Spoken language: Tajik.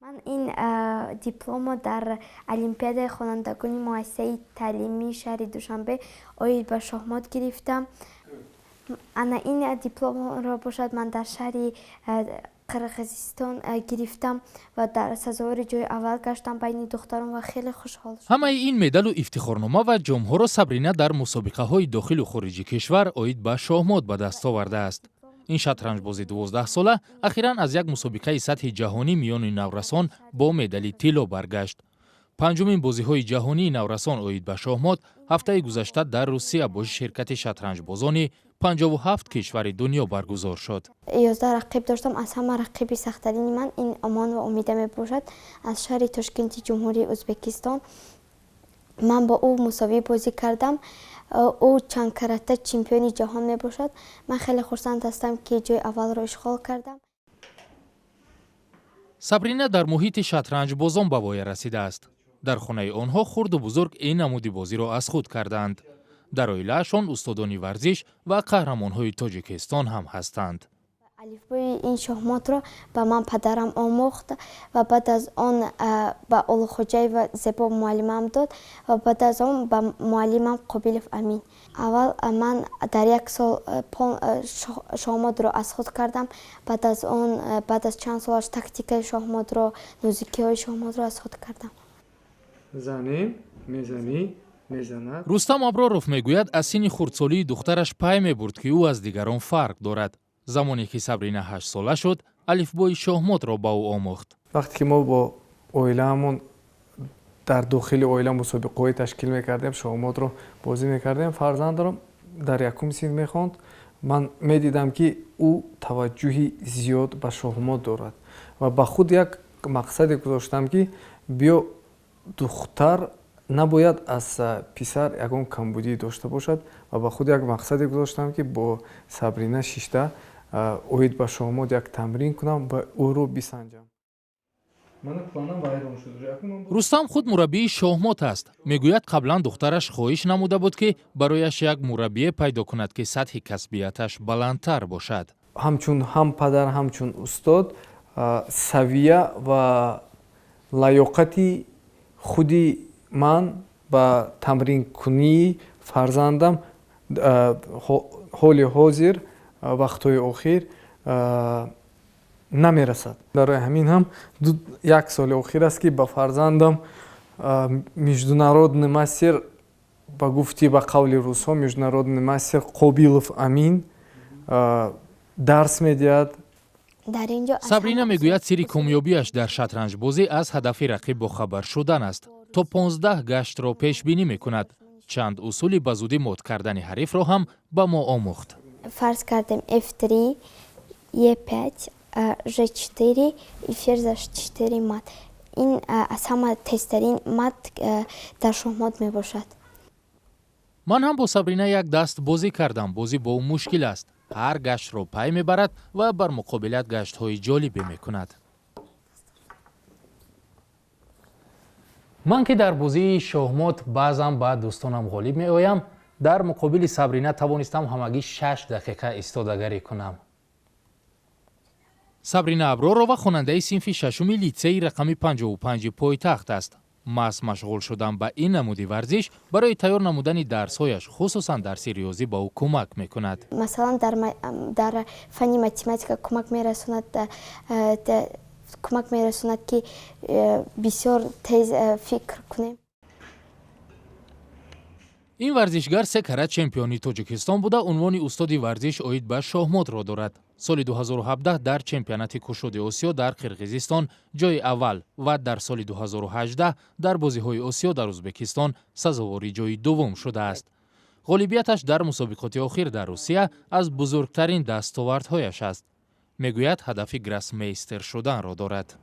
Ман ин дипломро дар олимпиадаи хонандагони муассисаи таълимии шаҳри Душанбе оид ба шоҳмот гирифтам. Ана ин дипломро бошад, ман дар шаҳри Қирғизистон гирифтам ва дар сазовори ҷои аввал гаштам байни духтарон ва хеле хушҳол шудам. Ҳамаи ин медалу ифтихорнома ва ҷомҳоро Сабрина дар мусобиқаҳои дохилу хориҷи кишвар оид ба шоҳмот ба даст овардааст. Ин шатранҷбози 12-сола ахиран аз як мусобиқаи сатҳи ҷаҳонӣ миёни наврасон бо медали тилло баргашт. Панҷумин бозиҳои ҷаҳонии наврасон оид ба шоҳмот ҳафтаи гузашта дар Русия бо ширкати шатранҷбозони 57 кишвари дунё баргузор шуд. 11 рақиб доштам. Аз ҳама рақиби сахттарини ман ин Омонова Умида мебошад аз шаҳри Тошкенти Ҷумҳурии Ӯзбекистон. Ман бо ӯ мусовӣ бозӣ кардам. Ӯ чандкарата чемпиони ҷаҳон мебошад. Ман хеле хурсанд ҳастам, ки ҷои аввалро ишғол кардам. Сабрина дар муҳити шатранҷбозон ба воя расидааст. Дар хонаи онҳо хурду бузург ин намуди бозиро аз худ кардаанд. Дар оилаашон устодони варзиш ва қаҳрамонҳои Тоҷикистон ҳам ҳастанд. Алифбои ин шоҳмотро ба ман падарам омӯхт ва баъд аз он ба Олухоҷаева Зебо муаллимам дод ва баъд аз он ба муаллимам Қобилов Амин. Аввал ман дар як сол шоҳмотро аз худ кардам, баъд аз он, баъд аз чанд солаш, тактикаи шоҳмотро, нозукиҳои шоҳмотро аз худ кардам. Занем, мезанӣ, мезанад. Рустам Аброров мегӯяд, аз синни хурдсолии духтараш пай мебурд, ки ӯ аз дигарон фарқ дорад. Замоне ки Сабрина 8-сола шуд, алифбои шоҳмотро ба ӯ омӯхт. Вақте ки мо бо оилаамон дар дохили оила мусобиқаҳое ташкил мекардем, шоҳмотро бозӣ мекардем, фарзандро дар якум синф мехонд, ман медидам, ки ӯ таваҷҷӯҳи зиёд ба шоҳмот дорад ва ба худ як мақсаде гузоштам, ки биё, духтар набояд аз писар ягон камбудӣ дошта бошад, ва ба худ як мақсаде гузоштам, ки бо Сабрина шишта оид ба шоҳмот як тамрин кунам ва ӯро бисанҷам. Рустам худ мураббии шоҳмот аст. Мегӯяд, қаблан духтараш хоҳиш намуда буд, ки барояш як мураббие пайдо кунад, ки сатҳи касбияташ баландтар бошад. Ҳамчун ҳам падар, ҳамчун устод, савия ва лаёқати худи ман ба тамринкунии фарзандам ҳоли ҳозир, вақтҳои охир намерасад. Барои ҳамин ҳам як соли охир аст, ки ба фарзандам международный мастер, ба гуфти, ба қавли русҳо, международный мастер Қобилов Амин дарс медиҳад. Сабрина мегӯяд, сирри комёбиаш дар шатранҷбозӣ аз ҳадафи рақиб бохабар шудан аст. То 15 гаштро пешбинӣ мекунад. Чанд усули ба зудӣ мот кардани ҳарифро ҳам ба мо омӯхт. Фарз кардем, f3, e5, g4, ферзь h4 мат. Ин аз ҳама тезтарин мат дар шоҳмот мебошад. Ман ҳам бо Сабрина як даст бозӣ кардам. Бозӣ бо ӯ мушкил аст. Ҳар гаштро пай мебарад ва бар муқобилат гаштҳои ҷолибе мекунад. Ман, ки дар бозии шоҳмот баъзан ба дӯстонам ғолиб меоям, дар муқобили Сабрина тавонистам ҳамагӣ 6 дақиқа истодагарӣ кунам. Сабрина Абророва хонандаи синфи шашуми литсеи рақами 55-и пойтахт аст. Маҳз машғул шудан ба ин намуди варзиш барои тайёр намудани дарсҳояш, хусусан дарси риёзӣ, ба ӯ кӯмак мекунад. Масалан, дар фанни математика кӯмак мерасонад, кӯмак мерасонад, ки бисёр тез фикр кунем. Ин варзишгар се карат чемпиони Тоҷикистон буда, унвони устоди варзиш оид ба шоҳмотро дорад. Соли 2017 дар чемпионати кушоди Осиё дар Қирғизистон ҷои аввал ва дар соли 2018 дар бозиҳои Осиё дар Ӯзбекистон сазовори ҷои дуввум шудааст. Ғолибияташ дар мусобиқоти охир дар Русия аз бузургтарин дастовардҳояш аст. Мегӯяд, ҳадафи гроссмейстер шуданро дорад.